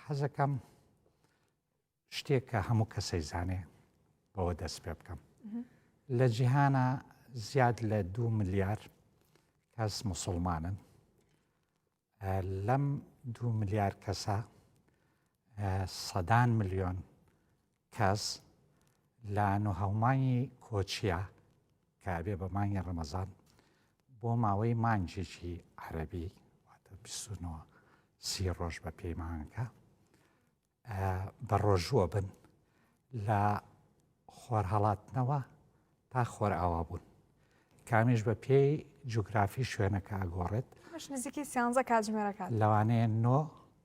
حەزەکەم شتێک کە هەموو کەسەی زانێ بەوە دەست پێ بکەم. لە جیهانە زیاد لە دو ملیار کەس مسلمانن لەم دو ملیار کەسە سەدان ملیۆن کەس لە نوهەومانگی کۆچیە کە ئەبێ بە مانگی ڕەمەزان بۆ ماوەی مانگێکی عەرەبی واتە 29 سی ڕۆژ بە پێی مانگەکە بە ڕۆژووە بن لە خۆرهەڵاتنەوە تا خۆرئاوا بوون کامیش بە پێی جوگرافی شوێنەکە ئەگۆڕێت ئەمەش نزیکەی سیانزە کاتژمێرەکات لەوانەیە نۆ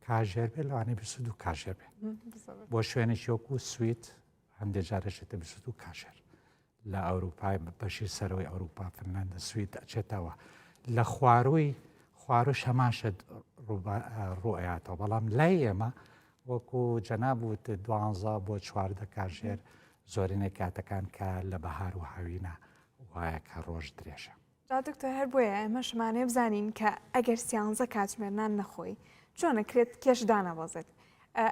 کاژێر بێت لەوانەیە 22 کاژێر بێت بۆ شوێنێکی وەکو سوید هەندێک جارەشێتە 22 کاژێر لە ئەوروپای بەشی سەرەوەی ئەوروپا فنلندە سوید ئەچێتەوە لە خواروی خواروش هەمان شت ڕوئەیاتەوە بەڵام لای ئێمە وەکو جەناب وت دوانزە بۆ چواردە کاژێر زۆرینەی کاتەکان کە لە بەهار و هاوینە وایە کە ڕۆژ درێژە. جا دکتۆر هەر بۆیە ئێمە شمانەیە بزانین کە ئەگەر سیانزە کاتژمێر نان نەخۆی چۆن ئەکرێت کێش دانەبەزێت؟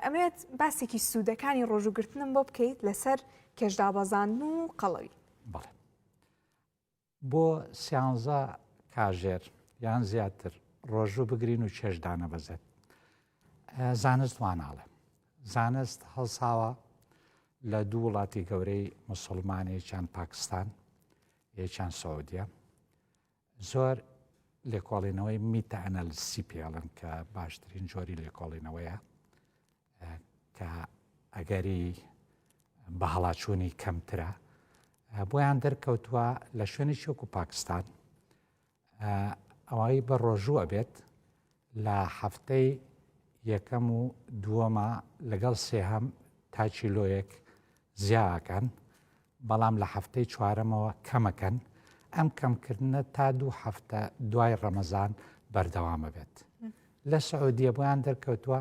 ئەمەوێت باسێکی سوودەکانی ڕۆژووگرتنم بۆ بکەیت لەسەر کێشدابەزاندن و قەڵەوی. بەڵێ بۆ سیانزە کاژێر یان زیاتر ڕۆژوو بگرین و چێژ دانەبەزێت زانست واناڵێ زانست هەڵساوە لە دوو وڵاتی گەورەی مسلمان یەکیان پاکستان یەکیان سعودیە زۆر لێکۆڵینەوەی میتا ئەنالیسی پێڵن کە باشترین جۆری لێکۆڵینەوەیە کە ئەگەری بە هەڵاچوونی کەمترە بۆیان دەرکەوتووە لە شوێنێکی وەکو پاکستان ئەوەی بە ڕۆژوو ئەبێت لە هەفتەی یەکەم و دووەمە لەگەڵ سێهەم تا کیلۆیەک زیاکەن بەڵام لە هەفتەی چوارەمەوە کەمەکەن ئەم کەمکردنە تا دوو هەفتە دوای ڕەمەزان بەردەوامە بێت لە سعودیە بۆیان دەرکەوتووە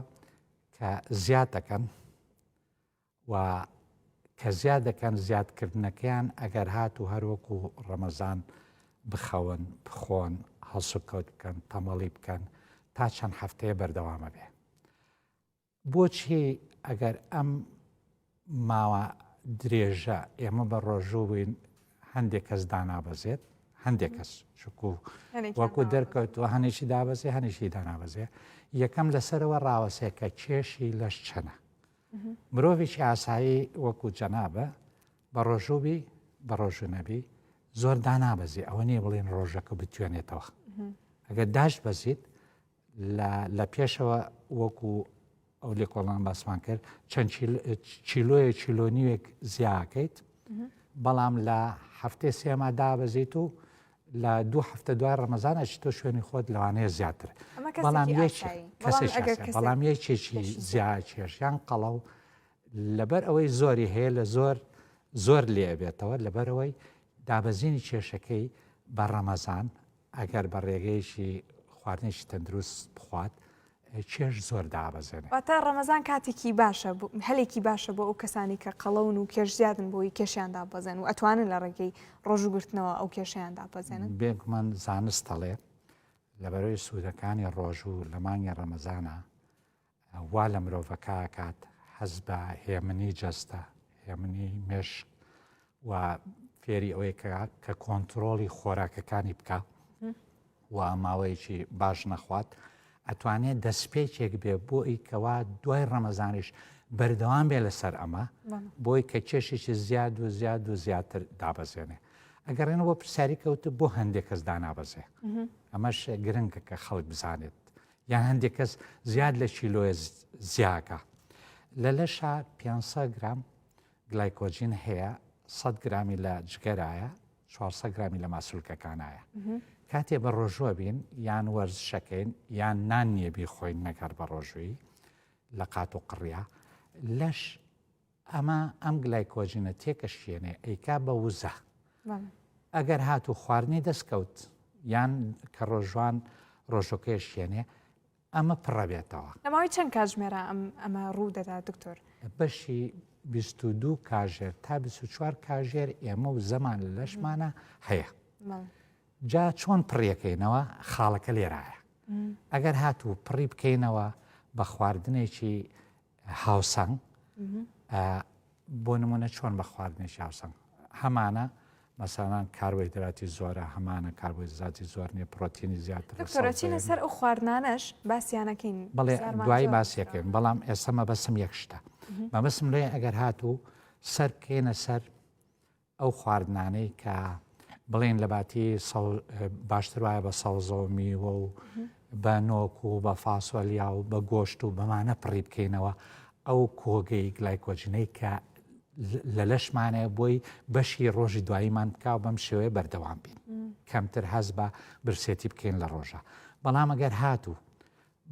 کە زیاد دەکەن و کە زیاد دەکەن زیادکردنەکەیان ئەگەر هات و هەروەکو ڕەمەزان بخەون بخۆن هەڵسوکەوت بکەن تەمەڵی بکەن تا چەند هەفتەیە بەردەوامە بێ بۆچی ئەگەر ئەم ماوە درێژە ئێمە بە ڕۆژوو بووین هەندێک کەس دانابەزێت هەندێک کەس چکو وەکو دەرکەوتووە هەنێکی دابەزێ هەنێکی دانابەزێ یەکەم لەسەرەوە ڕاوەسێ کە کێشی لەش چەنە مرۆڤێکی ئاسایی وەکو جەنابە بە ڕۆژووبی بە ڕۆژوو نەبی زۆر دانابەزی ئەوە نییە بڵێن ڕۆژەکە بتوێنێتەوە ئەگەر داش بەزیت لە پێشەوە وەکو ئەو لێکۆڵان باسمان کرد چەند چیلۆیە چیلۆنیوێک زیاکەیت بەڵام لە هەفتەی سێما دابەزیت و لە دوو هەفتە دوای ڕەمەزان ئەچیتۆ شوێنی خۆت لەوانەیە زیاتر بەڵام بەڵام یەکێکی زیاکێش یان قەڵەو لەبەر ئەوەی زۆری هەیە لە زۆر زۆر لێ بێتەوە لەبەرەوەی دابەزینی کێشەکەی بە ڕەمەزان ئەگەر بە ڕێگەیەکی خواردنێکی تەندروست بخوات چێژ زۆر دابەزێنێت. واتە ڕەمەزان کاتێکی باشە هەلێکی باشە بۆ ئەو کەسانی کە قەڵەون و کێش زیادن بۆی کێشیان دابەزێن و ئەتوانن لە ڕێگەی ڕۆژوو گرتنەوە ئەو کێشیان دابەزێنن. بێگومان زانست دەڵێ لەبەرەوەی سوودەکانی ڕۆژوو لە مانگی ڕەمەزانە وا لە مرۆڤەکە ئەکات حەز بە هێمنی جەستە، هێمنی مێشک و فێری ئەوەی کە کۆنتترۆڵی خۆراکەکانی بکە و ماوەیەکی باش نەخوات ئەتوانێت دەستپێکێک بێ بۆ ئی کەوا دوای ڕەمەزانیش بەردەوام بێ لەسەر ئەمە بۆی کە کێشێکی زیاد و زیاد و زیاتر دابەزێنێ ئەگەڕێنەوە بۆ پرسیاری کەوت بۆ هەندێک کەس دانابەزێ ئەمەش گرنگە کە خەڵک بزانێت یان هەندێک کەس زیاد لە کیلۆیە زیاکە لە لەشا 500 گرام گلایکۆجین هەیە 100 گرامی لە جگەرایە 400 گرامی لە ماسولکەکانایە کاتێ بە ڕۆژوە بین یان وەرزشەکەین یان نان نییە بیخۆین نەگەر بە ڕۆژووی لە قات و قڕیا لەش ئەمە ئەم گلایکۆجینە تێکەشکێنێ ئەیکا بە وزە ئەگەر هاتوو خواردنی دەستکەوت یان کە ڕۆژوان ڕۆژەکەی شێنێ ئەمە پڕەبێتەوە. لە ماوەی چەند کاتژمێرا ئەم ئەمە ڕوو دەدات دکتۆر؟ بەشی 22 کاژێر تا 24 کاژێر ئێمە و زەمان لە لەشمانە هەیە. جا چۆن پڕیەکەینەوە خاڵەکە لێرایە. ئەگەر هاتوو پڕی بکەینەوە. بە خواردنێکی هاوسەنگ بۆ نمونە چۆن بە خواردنێکی هاوسەنگ هەمانە مەسەلەن کاربۆهیدراتی زۆرە هەمانە کاربۆهیدراتی زۆر نیە پرۆتینی زیاتر دکتۆرە چینە سەر ئەو خواردنانەش باسیانەکەین بەڵێ دوایی باسیەکەین بەڵام ئێستا مەبەسم یەک شتە مەبەسم لێ ئەگەر هاتوو سەر بکەینە سەر ئەو خواردنانەی کە بڵێن لە باتی باشتر وایە بە سەوزە و میوە و بە نۆک و بە فاسۆلیا و بە گۆشت و بەمانە پڕی بکەینەوە ئەو کۆگەی گلایکۆجینەی کە لە لەشمانەیە بۆی بەشی ڕۆژی دواییمان بکا و بەم شێوەیە بەردەوام بین کەمتر هەست بە برسێتی بکەین لە ڕۆژە بەڵام ئەگەر هاتوو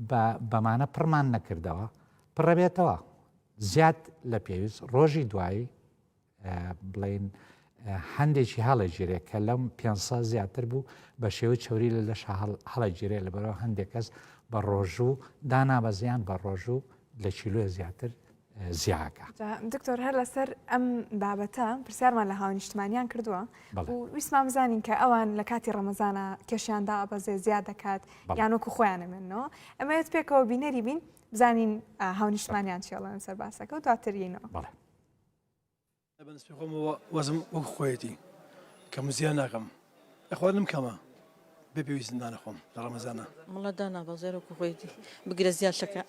بە بەمانە پڕمان نەکردەوە پڕەبێتەوە زیاد لە پێویست ڕۆژی دوایی بڵین هەندێکی هەڵەگیرێ کە لەم 500 زیاتر بوو بە شێوەی چوری لە لەش هەڵەگیرێ لە بەرەوە هەندێک کەس بە ڕۆژوو دانابەزیان بە ڕۆژوو لە کیلۆ زیاتر زیاکە. دکتۆر هەر لەسەر ئەم بابەتە پرسیارمان لە هاونیشتمانیان کردووە و ویستمان بزانین کە ئەوان لە کاتی ڕەمەزانە کێشیان دابەزێ زیاد دەکات یان وەکو خۆیان ئەمێنەوە ئەمەوێت پێکەوە بینەری بین بزانین هاونیشتمانیان چیڵێن سەر باسەکە و دواتر یینەوە. بەڵێ. بە نسبەی خۆمەوە وەزم وەک خۆیەتی کەم و زیاد ناکەم لە خواردنم کەمە بێ پێویست نانەخۆم لە ڕەمەزانە. مڵە دانابەزێ وەکو خۆیەتی بگرە زیادشەکە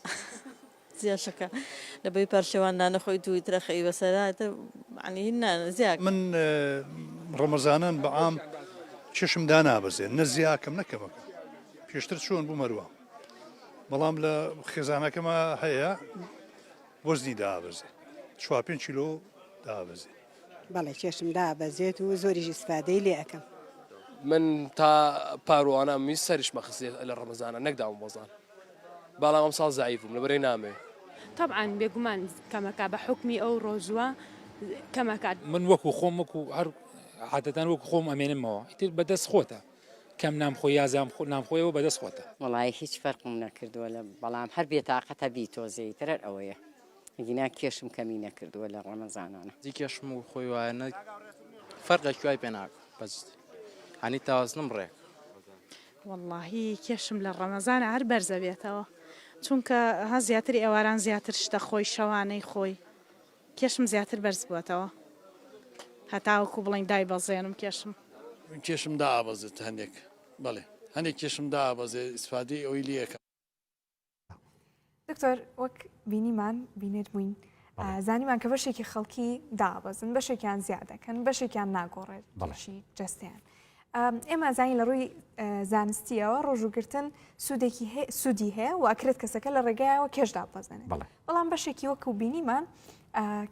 زیادشەکە لە بەی پارشێوان نانەخۆی دووی ترە خەی بەسەرا تر معنی هین نانە زیاد. من ڕەمەزانان بە عام کێشم دانابەزێ نە زیاکەم نە کەمەکەم پێشتر چۆن بووم هەروام بەڵام لە خێزانەکەما هەیە وەزنی دابەزێ چوار پێنج کیلۆ دابەزێ. بەڵێ کێشم دابەزێت و زۆریش ئیسفادەی لێ ئەکەم. من تا پاروانە ویست سەریشمە خستێ لە ڕەمەزانە نەک داوم بەزان باڵام ئەمساڵ زەعیف بووم لەبەرەی نامەوێ. تەبعەن بێگومان کەمەکا بە حوکمی ئەو ڕۆژوە کەمەکات. من وەکو خۆم وەکو هەر عادەتەن وەکو خۆم ئەمێنمەوە ئیتر بەدەست خۆتە کەم نام خۆی یا زام نام خۆیەوە بەدەست خۆتە. وەڵایی هیچ فەرقم نەکردووە لە بەڵام هەر بێتاقەتە بی تۆزێ ئیتر هەر ئەوەیە ئەگینا کێشم کەمی نەکردووە لە ڕەمەزانانە. جی کێشم و خۆی وایە نە فەرقێکی وای پێ ناکەم بەس هەنی تاوەزنم ڕێک. وەڵاهی کێشم لە ڕەمەزانا هەر بەرزەبێتەوە چونکە ها زیاتر ئێواران زیاتر شتە خۆی شەوانەی خۆی کێشم زیاتر بەرز بووەتەوە هەتاوەکو بڵێین دایبەزێنم کێشم. من کێشم دائەبەزێت هەندێک بەڵێ هەندێک کێشم دائەبەزێ ئیسفادەی ئەوەی لێ ئەکەم. دکتۆر وەک بینیمان بینەر بووین زانیمان کە بەشێکی خەڵکی دابەزن بەشێکیان زیاد دەکەن بەشێکیان ناگۆڕێت بەشی جەستیان ئێمە زانین لە ڕووی زانستیەوە ڕۆژووگرتن سوودێکی سوودی هەیە و ئەکرێت کەسەکە لە ڕێگایەوە کێش دابەزێنێت بەڵام بەشێکی وەکو بینیمان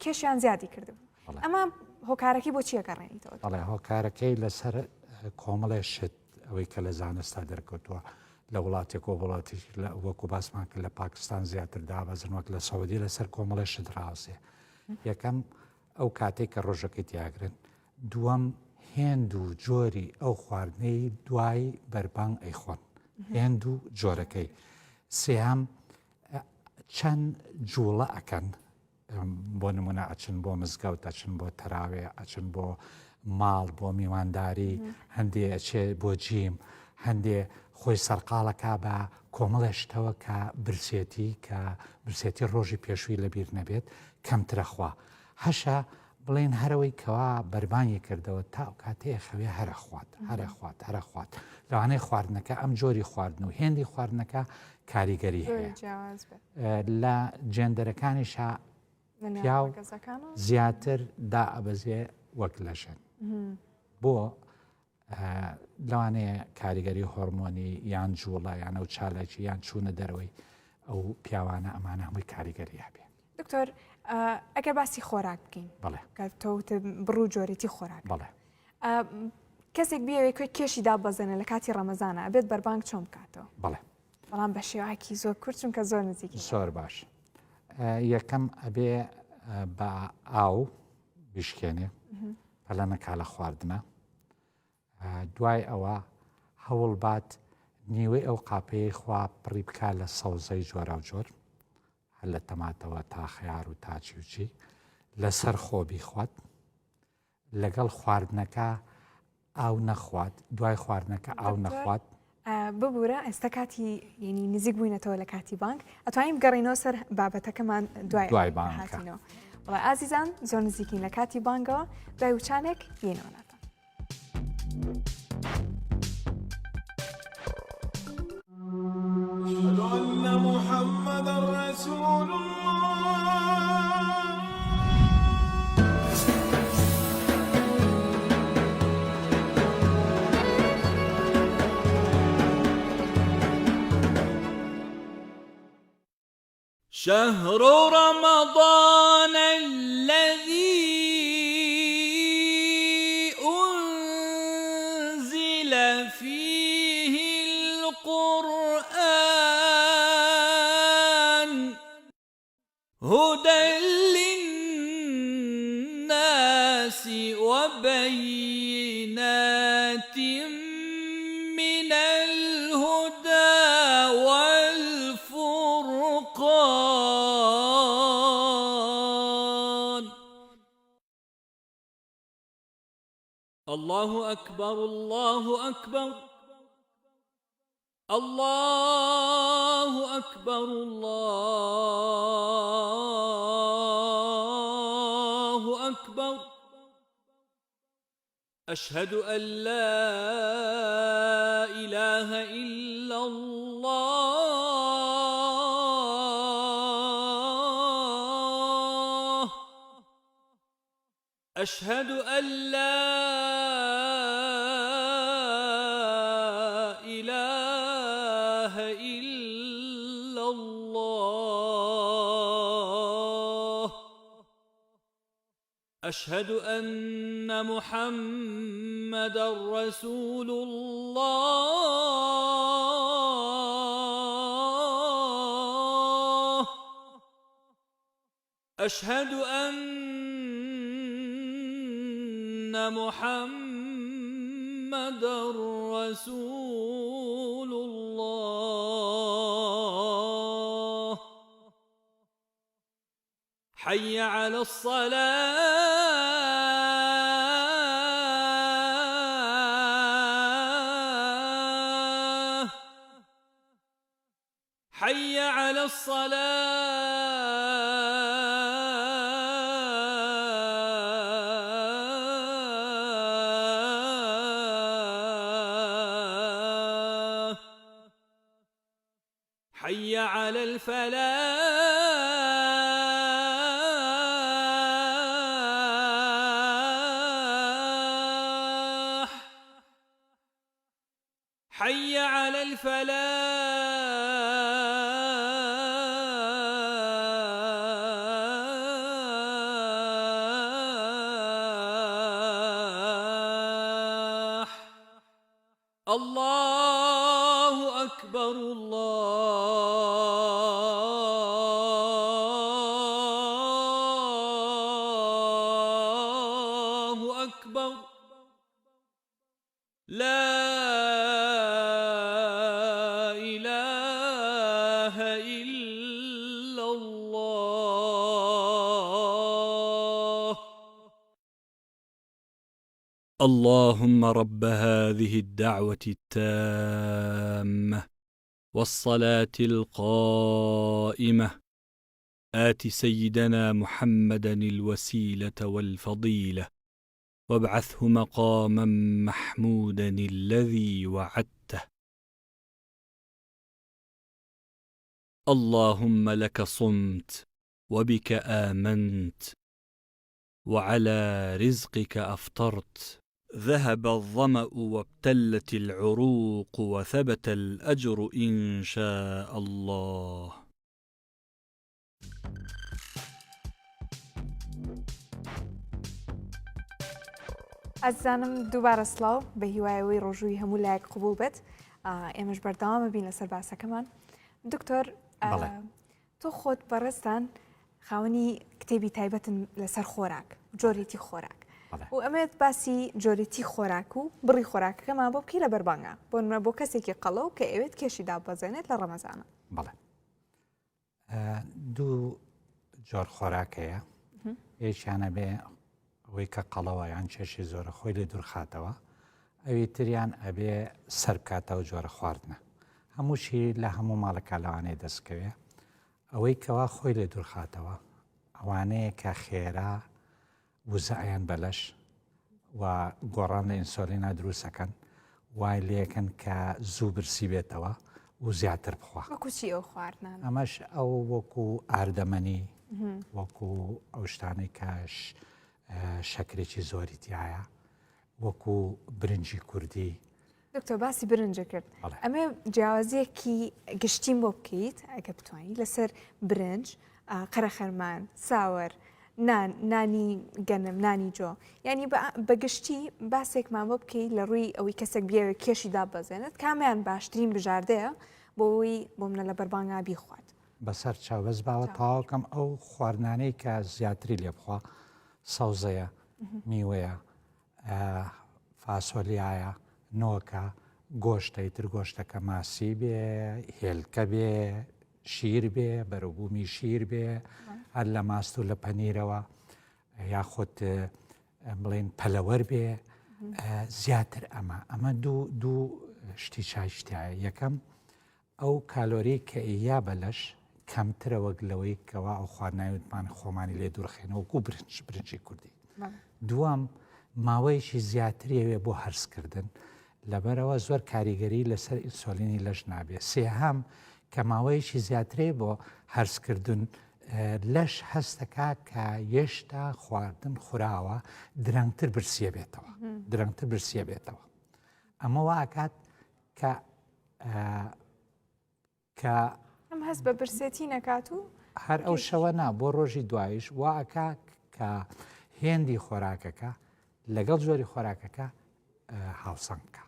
کێشیان زیادی کردبوو ئەمە هۆکارەکەی بۆ چیە گەڕێنیتەوە؟ بەڵێ هۆکارەکەی لەسەر کۆمەڵێ شت ئەوەی کە لە زانستا دەرکەوتووە لە وڵاتێک و وڵاتیش وەکو باسمان کرد لە پاکستان زیاتر دابەزن وەک لە سعودی لەسەر کۆمەڵێ شت ڕاوسێ یەکەم ئەو کاتێک کە ڕۆژەکەی تیاگرن دووەم هێند و جۆری ئەو خواردنەی دوای بەربانگ ئەیخۆن هێند و جۆرەکەی سێهەم چەند جوڵە ئەکەن بۆ نمونە ئەچن بۆ مزگەوت ئەچن بۆ تەراوێ ئەچن بۆ ماڵ بۆ میوانداری هەندێ ئەچێ بۆ جیم هەندێ خۆی سەرقاڵەکە بە کۆمەڵێ شتەوە کە برسێتی کە برسێتی ڕۆژی پێشووی لەبیر نەبێت کەمترە خوا هەشە بڵێن هەرەوەی کەوا بەربانگی کردەوە تا ئەو کاتەیە خەوێ هەرە خوات هەرە خوات هەرە خوات لەوانەیە خواردنەکە ئەم جۆری خواردن و هێندی خواردنەکە کاریگەری هەیە لە جێندەرەکانیشا پیاو زیاتر دائەبەزێ وەک لە ژن بۆ لەوانەیە کاریگەری هۆرمۆنی یان جوڵە یان ئەو چالاکی یان چوونە دەرەوەی ئەو پیاوانە ئەمانە هەمووی کاریگەری هەبێ. دکتۆر ئەگەر باسی خۆراک بکەین بەڵێ کە تۆ وتت بڕ و جۆرێتی خۆراک بەڵێ کەسێک بیەوێت کوێ کێشی دابەزێنێ لە کاتی ڕەمەزانە ئەبێت بەربانگ چۆن بکاتەوە؟ بەڵێ بەڵام بە شێواکی زۆر کورت چونکە زۆر نزیکی زۆر باش یەکەم ئەبێ بە ئاو بیشکێنێ پەلە نەکا لە خواردنە دوای ئەوە هەوڵ بات نیوەی ئەو قاپەیەی خوا پڕی بکا لە سەوزەی جۆراوجۆر هەر لە تەماتەوە تا خەیار و تا چی و چی لەسەر خۆ بیخوات لەگەڵ خواردنەکە ئاو نەخوات دوای خواردنەکە ئاو نەخوات. ببورە ئێستا کاتی یعنی نزیک بووینەتەوە لە کاتی بانک ئەتوانین بگەڕینەوە سەر بابەتەکەمان دوای دوای بانک هاتینەوە وڵا ئازیزان زۆر نزیکین لە کاتی بانگەوە دوای وچانێک یینەوە لاتان. أشهد أن محمدا رسول الله شهر رمضان الذي أنزل فيه القرآن هدى للناس وبينات من الهدى والفرقان الله أكبر الله أكبر الله أكبر الله أكبر أشهد أن لا إله إلا الله أشهد أن لا إله إلا الله أشهد أن محمدا رسول الله أشهد أن محمدا رسول الله حي على الصلاة حي على الصلاة حي على الفلاح حي على الفلاح الله أكبر الله أكبر لا إله إلا الله اللهم رب هذه الدعوة التامة والصلاة القائمة آت سيدنا محمدا الوسيلة والفضيلة وابعثه مقاما محمودا الذي وعدته اللهم لك صمت وبك آمنت وعلى رزقك أفطرت ذهب الظمأ وابتلت العروق وثبت الأجر إن شاء الله. ئازیزانم دووبارە سڵاو بە هیوای ئەوەی ڕۆژووی هەموو لایەک قبوڵ بێت ئێمەش بەردەوامە بین لەسەر باسەکەمان دکتۆر تۆ خۆت بەڕێزتان خاوەنی کتێبی تایبەتن لەسەر خۆراک جۆرێتی خۆراک و ئەمێت باسی جۆرێتی خۆراک و بڕی خۆراکەکەمان بۆ بکەی لە بەربانگا بۆ نمونە بۆ کەسێکی قەڵەو کە ئەوێت کێشی دابەزێنێت لە ڕەمەزانە. بەڵێ دوو جۆر خۆراک هەیە یەکیانە بێ ئەوەی کە قەڵەوە یان کێشی زۆرە خۆی لێ دوورخاتەوە. ئەوی تریان ئەبێ سەر بکاتەوە جۆرە خواردنە. هەمووشی لە هەموو ماڵەکە لەوانەیە دەست بکەوێ. ئەوەی کەوا خۆی لێ دوورخاتەوە ئەوانەیە کە خێرا وزە ئەیەن بە لەش و گۆڕان لە ئینسۆلینا دروست ئەکەن وای لێکەن کە زوو برسی بێتەوە و زیاتر بخوا. وەکو چی ئەو خواردنانە؟ ئەمەش ئەو وەکو ئاردەمەنی وەکو ئەو شتانەی کە شەکرێکی زۆری تایە وەکو برنجی کوردی. دکتۆر باسی برنجە کرد ئەمێ جیاوازیەکی گشتیم بۆ بکەیت ئەگە بتوانانی لەسەر برنج قەرەخەرمان ساوەر نان نانی گەنم نانی جۆ ینی بە گشتی باسێکمان بۆ بکەیت لە ڕووی ئەوەی کەسێک بیاوێت کێشی دابەزێنێت کامیان باشترین بژاردەیە بۆ ئەوەی بۆ منە لە بەربانگا بیخوات. بەسەر چاو بەس باوە تەواوکەم ئەو خواردنانەی کە زیاتری لێ بخوا سەوزەیە میوەیە فاسۆلیایە نۆکە گۆشتە ئیتر گۆشتەکە ماسی بێ هێلکە بێ شیر بێ بەرەبوومی شیر بێ هەر لە ماست و لە پەنیرەوە یاخود بڵێن پەلەوەر بێ زیاتر ئەمە ئەمە دوو دوو شتی چایشتایە یەکەم ئەو کالۆریەی کە ئەیا بە لەش کەمترە وەک لەوەی کەوا ئەو خواردنای وتمان خۆمانی لێ دوورخێنەوە وەکو برنج برنجی کوردی دووەم ماوەیەکی زیاتری ئەوێ بۆ هەرسکردن لەبەرەوە زۆر کاریگەری لەسەر ئینسۆلینی لەش نابێت سێهەم کە ماوەیەکی زیاترێ بۆ هەرسکردن لەش هەستەکا کە یێشتا خواردن خوراوە درەنگتر برسیە بێتەوە درەنگتر برسیە بێتەوە ئەمە واکات کە کە ئەم هەست بە برسێتی نەکات و هەر ئەو شەوە نا بۆ ڕۆژی دوایش وا ئەکا کە هێندی خۆراکەکە لەگەڵ جۆری خۆراکەکە هاوسەنگ بکە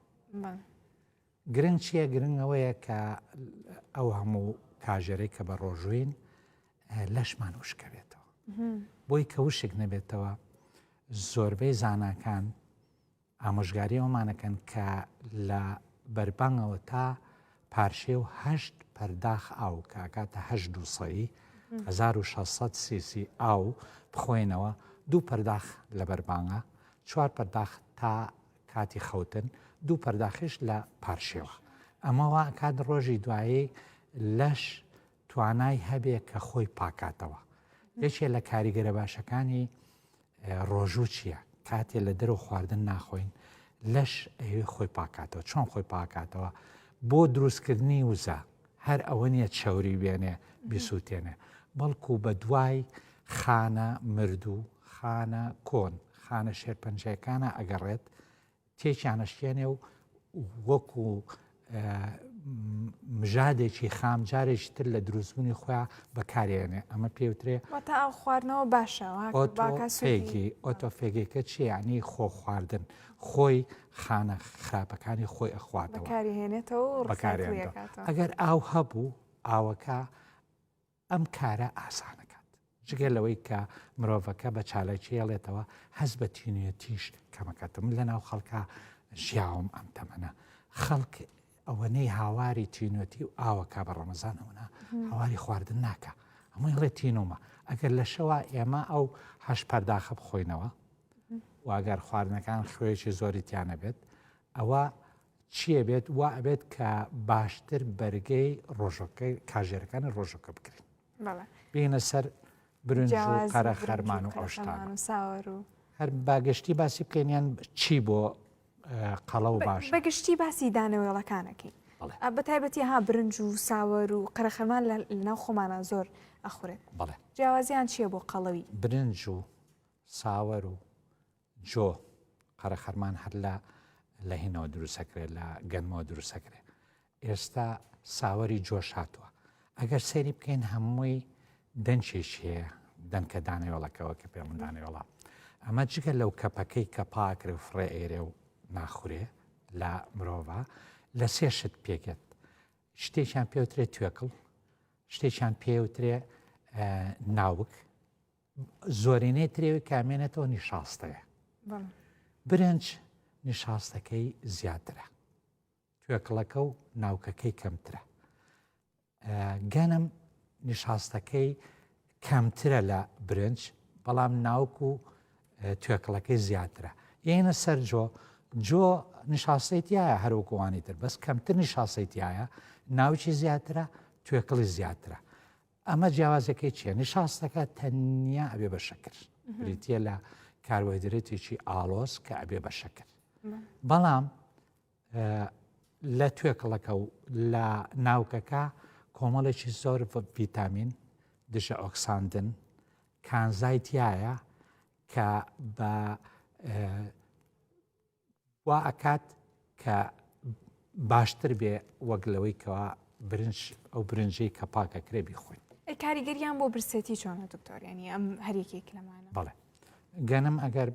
گرنگ چییە گرنگ ئەوەیە کە ئەو هەموو کاژێرەی کە بە ڕۆژوین لەشمان وشکەوێتەوە بۆی کە وشک نەبێتەوە زۆربەی زاناکان ئامۆژگاری ئەوەمان ئەکەن کە لە بەربانگەوە تا پارشێو هەشت پەرداخ ئاو کە ئەکاتە هەشت دووسەی، 1600 سیسی، ئاو بخۆینەوە، دوو پەرداخ لە بەربانگا، چوار پەرداخ تا کاتی خەوتن، دوو پەرداخیش لە پارشێوە. ئەمە وا ئەکات ڕۆژی دوایی لەش توانای هەبێ کە خۆی پاکاتەوە. یەکێ لە کاریگەرە باشەکانی ڕۆژوو چییە؟ کاتێ لە دەرەوە خواردن ناخۆین لەش ئەیەوێ خۆی پاکاتەوە چۆن خۆی پاکاتەوە بۆ دروستکردنی وزە هەر ئەوە نییە چەوری بێنێ بیسووتێنێ بەڵکو بە دوای خانە مردوو خانە کۆن خانە شێرپەنجەکانە ئەگەڕێت تێکیان ئەشکێنێ و وەکو مژادێکی خام جارێکی تر لە دروستبوونی خۆیان بەکارێنێ ئەمە پێوترێ واتە ئاو خواردنەوە باشە ئۆتۆفێگی ئۆتۆفێگێکە چی ینی خۆ خواردن خۆی خانە خراپەکانی خۆی ئەخواتەوە بەکارهێنێتەوە بەکارێنێتەوە ئەگەر ئاو هەبوو ئاوەکە ئەم کارە ئاسانەکات. جگە لەوەی کە مرۆڤەکە بە چالاکی ئەڵێتەوە، هەست بە تینوێتیش کەمەکات. من لەناو خەڵکا ژیاوم ئەم تەمەنە. خەڵک ئەوەنەی هاواری تینوێتی و ئاوەکا بە ڕەمەزان ئەوەنە هاواری خواردن ناکا. هەمووی ئەڵێ تینوومە. ئەگەر لە شەوا ئێمە ئەو هەشت پەرداخە بخۆینەوە و ئەگەر خواردنەکان خوێیەکی زۆری تیا نەبێت، ئەوە چیە بێت وا ئەبێت کە باشتر بەرگەی ڕۆژەکەی کاژێرەکانی ڕۆژەکە بگرین بینە سەر برنج و قەرە خەرمان و ئەوشتان هەر باگەشتی باسی بکەین یان چی بۆ قەڵە و باش بەگشتی باسی دانەوێڵەکانەکەین بە تایبەتی ها برنج و ساوەر و قەرەخەرمان لە ناو خۆمانە زۆر ئەخورێت بەڵێ جیاوازیان چییە بۆ قەڵەوی برنج و ساوەر و جۆ، قەرەخەرمان هەر لە لە هینەوە دروستەکرێ لە گەنمەوە دروستەکرێ ئێستا ساوەری جۆش هاتووە ئەگەر سەیری بکەین هەمووی دەنکێکی هەیە دەنکە دانەوێڵەکەوە کە پێڵن دانەوێڵە ئەمە جگە لەو کەپەکەی کە پاکرێ و فڕێ ئێرێ و ناخورێ لە مرۆڤە لە سێ شت پێکێت شتێکیان پێوترێ توێکڵ شتێکیان پێوترێ ناوک زۆرینەی ترێوی کامێنێتەوە نیشاستەیە برنج نیشاستەکەی زیاترە توێکڵەکە و ناوکەکەی کەمترە گەنم نیشاستەکەی کەمترە لە برنج بەڵام ناوک و توێکڵەکەی زیاترە یەنە سەر جۆ. جۆ نیشاستەی تایە هەروەکوانی تر بەس کەمتر نیشاستەی تایە ناوچی زیاترە توێکڵی زیاترە ئەمە جیاوازەکەی چیە نیشاستەکە تەنیا ئەبێ بە شەکر بریتە لە کاربۆهیدرێتێکی ئاڵۆز کە ئەبێ بە شەکر بەڵام لە توێکڵەکە و لە ناوکەکە کۆمەڵێکی زۆر ڤیتامین دژە ئۆکساندن کانزای تایە کە بە وا ئەکات کە باشتر بێ وەک لەوەی کەوا برنج ئەو برنجەی کە پاک ئەکرێ بیخۆین. ئەی کاریگەریان بۆ برسێتی چۆنە دکتۆر یانی ئەم هەر یەکێک لەمانە؟ بەڵێ گەنم ئەگەر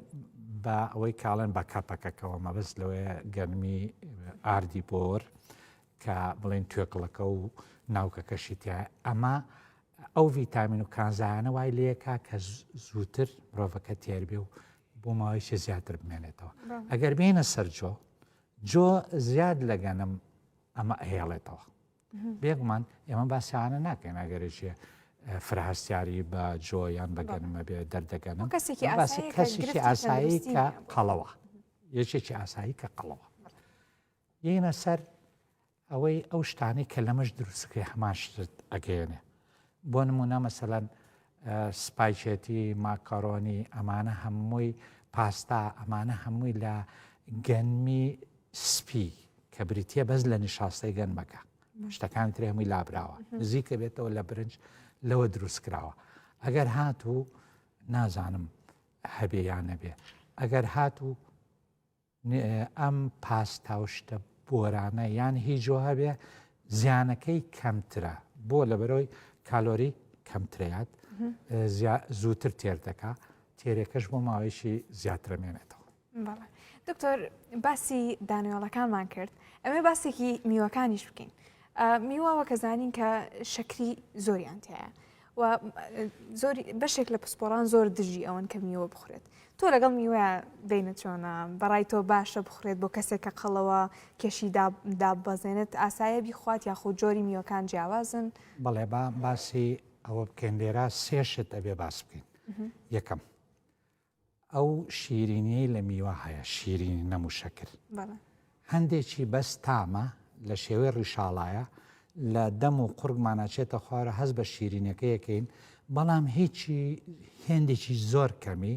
بە ئەوەی کاڵێن بە کەپەکەکەوە مەبەست لەوەیە گەنمی ئاردی بۆر کە بڵێن توێکڵەکە و ناوکەکەشی تیا ئەمە ئەو ڤیتامین و کانزایانە وای لەکا کە زووتر مرۆڤەکە تێر بێ و بۆ ماوەیەکی زیاتر بمێنێتەوە ئەگەر بێنە سەر جۆ جۆ زیاد لە گەنم ئەمە ئەهێڵێتەوە بێگومان ئێمە باسیانە ناکەین ئەگەرێکی فرهستیاری بە جۆ یان بە گەنمە بێ دەردەگەنم باسی کەسێکی ئاسایی کە قەڵەوە یەکێکی ئاسایی کە قەڵەوە یەینە سەر ئەوەی ئەو شتانەی کە لەمەش دروستکرێ هەمان شتت ئەگەیەنێ بۆ نمونە مەسەلەن سپایچێتی ماکەرۆنی ئەمانە هەمووی پاستا ئەمانە هەمووی لە گەنمی سپی کە بریتە بەس لە نیشاستەی گەنمەکە شتەکانی تری هەمووی لابراوە نزیکە بێتەوە لە برنج لەوە دروست کراوە ئەگەر هاتوو نازانم هەبێ یان نەبێ ئەگەر هاتوو ئەم پاستا و شتە بۆرانە یان هی جۆ هەبێ زیانەکەی کەمترە بۆ لەبەرەوەی کالۆری کەمترەیات زووتر تێر دەکا تێرەکەش بۆ ماوەیەکی زیاترە مێنێتەوە. دکتۆر باسی دانوێڵەکانمان کرد ئەمێ باسێکی میوەکانیش بکەین میوە وەکە زانین کە شەکری زۆریان تایە و زۆر بەشێک لە پسپۆڕان زۆر دژی ئەوەن کە میوە بخورێت تۆ لەگەڵ میوە بینە چۆنە بەڕای تۆ باشە بخورێت بۆ کەسێک کە قەڵەوە کێشی داببەزێنێت ئاسایە بیخوات یاخود جۆری میوەکان جیاوازن؟ بەڵێ با باسی ئەوە بکەین لێرە سێ شت ئەبێ باس بکەین یەکەم ئەو شیرینیەی لە میوە هەیە شیرینی نەم و شەکر هەندێکی بەس تامە لە شێوەی ڕیشاڵایە لە دەم و قوڕگمان ئەچێتە خوارە هەست بە شیرینەکەیەکەین بەڵام هیچی هێندێکی زۆر کەمی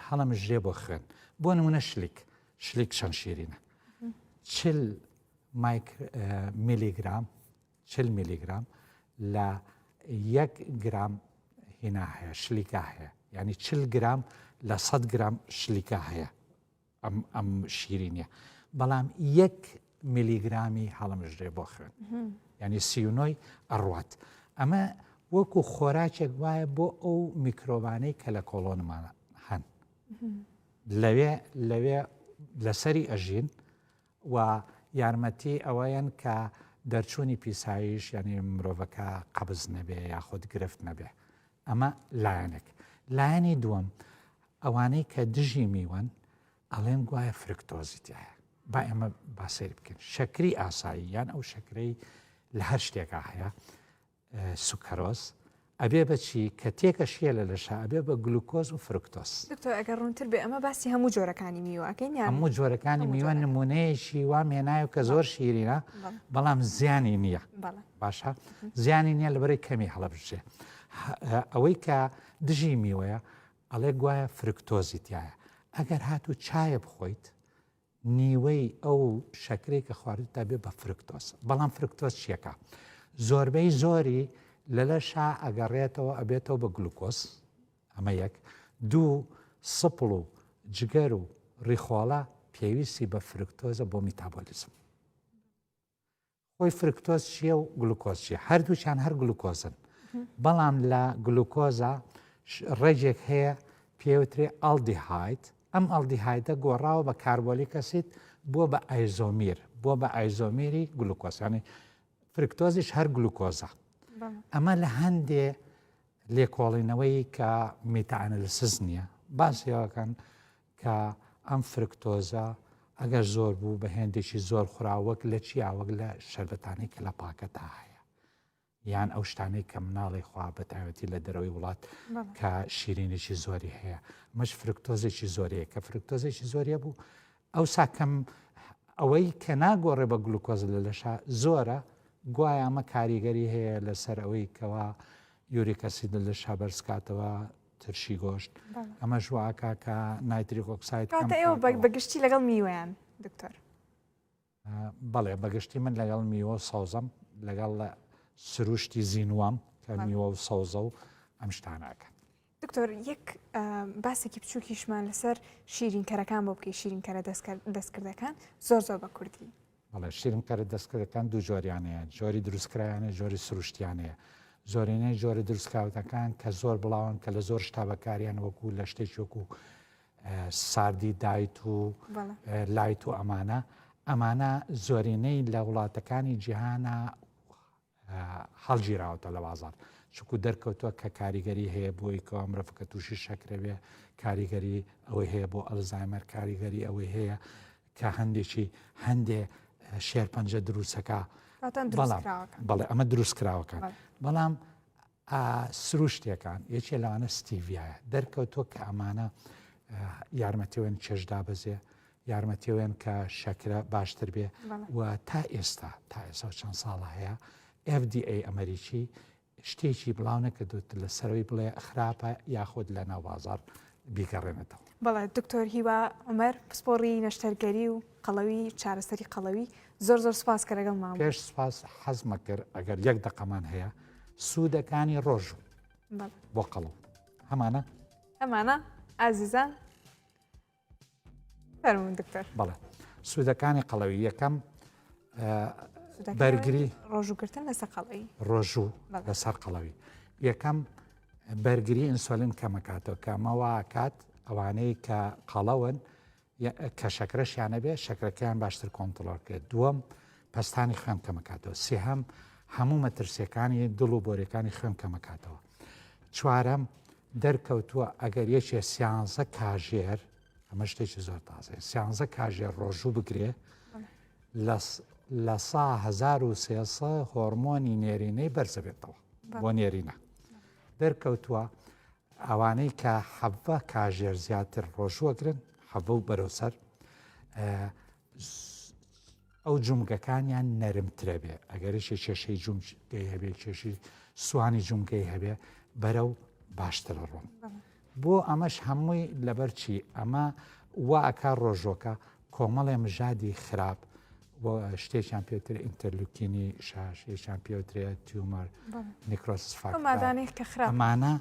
هەڵەمژرێ بۆ خوێن بۆ نمونە شلیک شلیک چەند شیرینە چل مایک میلیگرام 40 میلیگرام لە یەک گرام هینا هەیە شلیکا هەیە یعنی 40 گرام لە 100 گرام شلیکا هەیە ئەم ئەم شیرینیە بەڵام یەک میلیگرامی هەڵمژرێ بۆ خوێن یعنی سیونۆی ئەڕوات ئەمە وەکو خۆراکێک وایە بۆ ئەو میکرۆبانەی کە لە کۆڵۆنمانە هەن لەوێ لەوێ لەسەری ئەژین و یارمەتی ئەوەیەن کە دەرچوونی پیساییش یعنی مرۆڤەکە قەبز نەبێ یاخود گرفت نەبێ ئەمە لایەنێک لایەنی دووەم ئەوانەی کە دژی میوەن ئەڵێن گوایە فرکتۆزی تایە با ئێمە با سەیر بکەین شەکری ئاسایی یان ئەو شەکرەی لە هەر شتێکا هەیە سوکەرۆز ئەبێ بە چی کە تێکە شیە لە لەشا ئەبێ بە گلوکۆز و فرکتۆز. دکتۆر ئەگەر ڕوونتر بێ ئەمە باسی هەموو جۆرەکانی میوە ئەکەین یان هەموو جۆرەکانی میوە نمونەیەکی وام هێنایە کە زۆر شیرینە بەڵام زیانی نییە باشە زیانی نییە لەبەرەی کەمی هەڵەبژێ ئەوەی کە دژی میوەیە ئەڵێ گوایە فرکتۆزی تایە ئەگەر هاتوو چایە بخۆیت نیوەی ئەو شەکرەی کە خواردوتە بێ بە فرکتۆز بەڵام فرکتۆز چیەکە زۆربەی زۆری لە لەشا ئەگەڕێتەوە ئەبێتەوە بە گلوکۆز ئەمە یەک دوو سپڵ و جگەر و ڕیخۆڵە پێویستی بە فرکتۆزە بۆ میتابۆلیزم خۆی فرکتۆز چییە و گلوکۆز چییە؟ هەردووکیان هەر گلوکۆزن بەڵام لە گلوکۆزا ڕێگێک هەیە پێوترێ ئەلدیهاید ئەم ئەلدیهایدە گۆڕاوە بە کاربۆلیک ئەسید بووە بە ئایزۆمیر بووە بە ئایزۆمیری گلوکۆز یعنی فرکتۆزیش هەر گلوکۆزە ئەمە لە هەندێ لێکۆڵینەوەی کە meta-analysis نییە باسیەوەکەن کە ئەم فرکتۆزە ئەگەر زۆر بوو بە هێندێکی زۆر خورا وەک لە چیا وەک لە شەربەتانەی کە لە پاکەتا هەیە یان ئەو شتانەی کە مناڵی خوا بە تایبەتی لە دەرەوەی وڵات کە شیرینێکی زۆری هەیە مەش فرکتۆزێکی زۆریە کە فرکتۆزێکی زۆریە بوو. ئەوسا کەم ئەوەی کە ناگۆڕێ بە گلوکۆز لە لەشا زۆرە گوایە ئەمە کاریگەری هەیە لەسەر ئەوەی کەوا uric acid لە لەشا بەرزکاتەوە ترشی گۆشت ئەمەش واکا کە nitric oxide کاتە ئێوە بەگشتی لەگەڵ میوەیان دکتۆر بەڵێ بەگشتی من لەگەڵ میوە و سەوزەم لەگەڵ سروشتی زینوام کە میوە و سەوزە و ئەم شتانەکەن. دکتۆر یەک باسێکی بچووکیشمان لەسەر شیرینکەرەکان بۆ بکەی شیرینکەرە دەستکردەکان زۆر زۆر بە کوردی. بەڵێ شیرینکەرە دەستکردەکان دوو جۆریان هەیە جۆری دروستکرایانە جۆری سروشتیانەیە زۆرینەی جۆرە دروستکراوەکان کە زۆر بڵاون کە لە زۆر شتا بەکاریان وەکو لە شتێکی وەکو ساردی diet و light و ئەمانە ئەمانە زۆرینەی لە وڵاتەکانی جیهانە هەڵگیراوەتە لە بازار چکو دەرکەوتووە کە کاریگەری هەیە بۆی کەوا مرۆڤەکە تووشی شەکرەوێ کاریگەری ئەوەی هەیە بۆ ئەلزایمەر کاریگەری ئەوەی هەیە کە هەندێکی هەندێ شێرپەنجە دروستەکە بەڵام بەڵێ ئەمە دروستکراوەکان بەڵام سروشتیەکان، یەکێ لەوانە ستیڤیایە، دەرکەوتووە کە ئەمانە یارمەتیوێن کێش دابەزێ، یارمەتیوێن کە شەکرە باشتر بێ و تا ئێستا تا ئێستا چەند ساڵە هەیە FDA ئەمریکی شتێکی بڵاو نەکردوت لە سەرەوەی بڵێ خراپە یاخود لە ناو بازار بیگەڕێنێتەوە. بەڵێ دکتۆر هیوا عومەر پسپۆڕی نەشتەرگەری و قەڵەوی چارەسەری قەڵەوی زۆر زۆر سوپاس کە لەگەڵمان پێش سوپاس حەزمە کرد ئەگەر یەک دەقەمان هەیە سوودەکانی ڕۆژوو بۆ قەڵەو هەمانە هەمانە ئازیزان فەرموون دکتۆر بەڵێ سوودەکانی قەڵەوی یەکەم بەرگری ڕۆژووگرتن لەسەر قەڵەوی ڕۆژوو لەسەر قەڵەوی یەکەم بەرگری ئینسۆلین کەمەکاتەوە کە ئەمە واکات ئەوانەی کە قەڵەون کە شەکرەشیان نەبێ شەکرەکەیان باشتر کۆنتڕۆڵ کرێت دووەم پەستانی خوێن کەمەکاتەوە سێهەم هەموو مەترسیەکانی دڵ و بۆریەکانی خوێن کەمەکاتەوە چوارەم دەرکەوتووە ئەگەر یەکێ سیانزە کاژێر ئەمە شتێکی زۆر تازەیە سیانزە کاژێر ڕۆژوو بگرێ لە سا 1300 هۆرمۆنی نێرینەی بەرزەبێتەوە بۆ نێرینە دەرکەوتووە ئەوانەی کە حەڤە کاژێر زیاتر ڕۆژووەگرن حەڤە و بەرەو سەر ئەو جومگەکانیان نەرمترە بێ ئەگەرشی کێشەی جومگەی هەبێ کێشی سوانی جومگەی هەبێ بەرەو باشترە ڕۆن بۆ ئەمەش هەمووی لەبەر چی ئەمە وا ئەکا ڕۆژۆکە کۆمەڵێ مژادی خراپ شتێکیان پێوترێ ئینتەرلوکینی شاش یەکیان پێوترێ tumor necrosis factor ئەمانە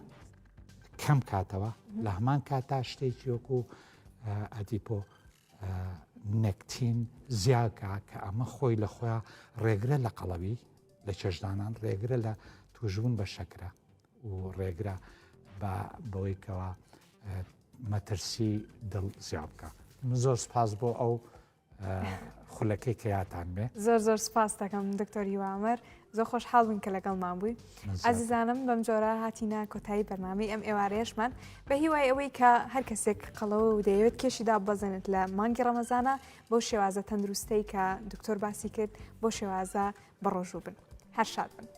کەم کاتەوە لە هەمان کاتا شتێکی وەکو adiponectin زیاکە کە ئەمە خۆی لە خۆیان ڕێگرە لە قەڵەوی لە کێشدانان ڕێگرە لە توشبوون بە شەکرە و ڕێگرە بە بەوەی کەوا مەترسی دڵ زیا بکە من زۆر سپاس بۆ ئەو خولەکەی کە یاتان بێ. زۆر زۆر سپاست دەکەم دکتۆر هیوا عومەر زۆر خۆشحاڵ بووین کە لەگەڵمان بووی ئازیزانم بەم جۆرە هاتینە کۆتایی بەرنامەی ئەم ئێوارەیەشمان بە هیوای ئەوەی کە هەر کەسێک قەڵەوە و دەیەوێت کێشی داببەزێنێت لە مانگی ڕەمەزانە بەو شێوازە تەندروستەی کە دکتۆر باسی کرد بۆ شێوازە بەڕۆژوو بن هەر شاد بن.